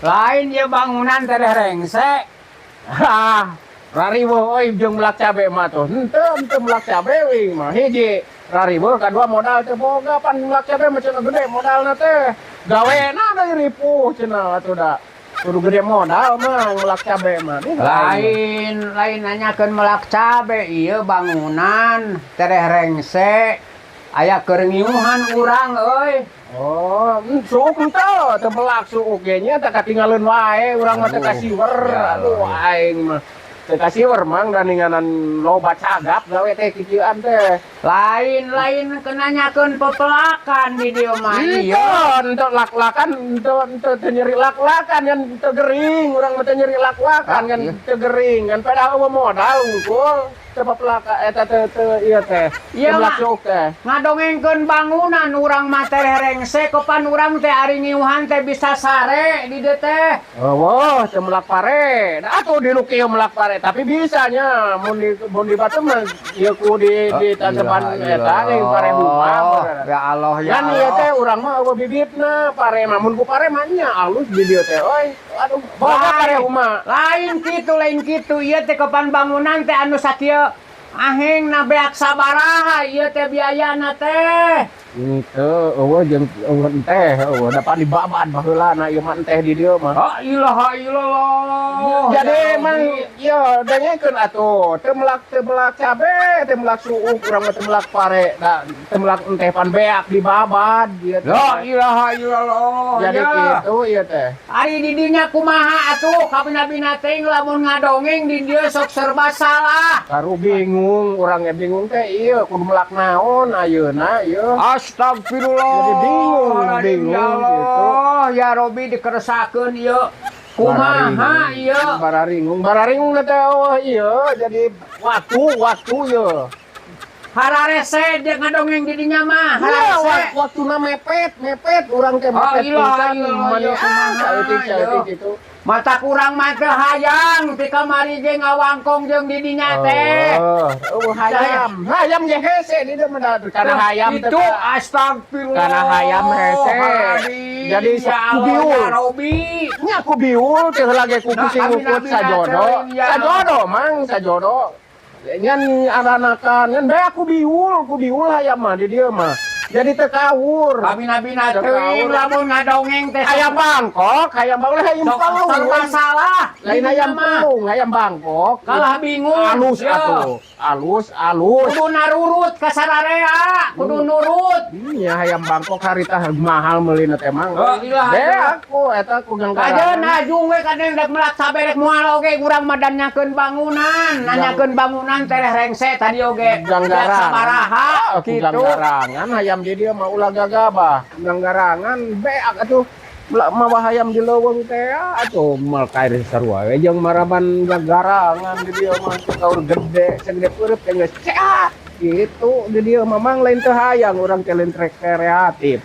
Lain ieu bangunan tereh rengse. Ah, rariweuh euy jeung melak cabe mah tuh. Henteu, henteu melak cabe wing mah. Hiji, rariweuh, kadua modal teu boga. Pan melak cabe mah cenah gede modalna teh. Gawena deui ripuh cenah atuh da. Kudu gede modal mah melak cabe mah. Nih, Lain, lain nanyakeun melak cabe, ieu bangunan tereh rengse. Aya keur ngiuhan urang euy. Oh, suuk henteu, teu melak suuk ge nya, teh katinggalin wae urang mah teu kasiwer. Ya Aduh, Allah. Aing mah teu kasiwer, Mang, daninganan loba cagap gawe teh kikieuan teh. Lain, lain kenanyakeun pepelakan di dieu mah ieu. Henteu, henteu lak-lakan, henteu, henteu teu nyeri lak-lakan kan teu gering, urang mah teu nyeri lak-lakan kan teu gering kan padahal euweuh modal unggul teu pepelaka eta teu teu ieu teh. Ieu Teu melak mah. Suuk teh. Ngadongengkeun bangunan urang mah tereh rengse, kapan urang teh ari ngiuhan teh bisa sare di dieu teh. Oh, teu melak pare. Nah, atuh di nu kieu melak pare, tapi bisanya mun di batu mah ieu ku di tancepan eta ge pare huma. Ya Allah, ya Kan ieu Allah. Teh urang mah euweuh bibitna pare mah, mun ku pare mah nya alus di dieu teh euy. Aduh, boga pare huma. Lain kitu, lain kitu, ieu teh kapan bangunan teh anu sakieu aheng na beak sabaraha ieu teh biayana teh? Henteu, euweuh jeung euweuh enteh, euweuh da pan dibabad baheula na ieu mah enteh di dieu mah. La ilaha illallah. Jadi Ya emang Rabbi. Yo dengekeun atuh, teu melak cabe, teu melak suuk, urang mah teu melak pare, da teu melak enteh pan beak dibabad ieu teh. La ilaha illallah. Jadi ya. Kitu ieu teh. Ari di dinya kumaha atuh, kabina-bina teuing lamun ngadongeng di dieu sok serba salah. Baru bingung, urang ge bingung teh ieu kudu melak naon ayeuna ieu. Astagfirullah. Jadi bingung, bingung Ya Allah, ya Robi, dikeresakeun ieu. Kumaha ieu? Bararingung, bararingung teh oh ieu jadi waktu waktu ieu. Hararese dia ngadongeng di dinya mah, Iya, hararese. Waktuna mepet, mepet urang teh Oh, mepet iya, pisan iya, mani iya, ah kumaha, saeutik saeutik iya. gitu. Mata kurang mah teu hayang ti kamari ge ngawangkong jeung di dinya teh. Oh, oh, hayam. Hayam ge hese di dieu mah da kana hayam teh. Itu astagfirullah. Kana hayam hese. Jadi ya Allah, kubiul. ya Robi. Nya ku biul teh heula ge ku Nah, pusing kami ngukut nabi sajodo. teuing, ya. Sajodo, Mang, sajodo. Ngan aranakan ngan bae ku biul hayam mah di dieu mah. Jadi teu kawur. Kami nabi teuing lamun ngadongeng teh Hayam Bangkok, hayam Bangkok, hayam sok pelung. Serba salah. Lain Di hayam dinya mah. Pelung, hayam Bangkok. Kalah bingung. Alus Ya. atuh. Alus, alus. Kudu narurut ka sararea, kudu nurut. Iya, hayam Bangkok harita mahal meulina teh, Mang. Oh, iya, Be iya. aku eta ku Kajeun ganggaran. Ajung we kadang rek melak saberek moal oge urang mah dan nyakeun bangunan, nanyakeun bangunan tereh rengse tadi oge. Ganggaran. Sabaraha Aku gitu. Ganggarangan hayam di dieu mah ulah gagabah. Ganggarangan beak atuh. Melak mawa hayam di leuweung teh atuh mal kair sarua we jeung maraban ganggarangan di dieu mah kaur gede segede peureut teh geus sehat gitu di dieu mah, Mang. Lain teu hayang urang teh, lain trek kreatif.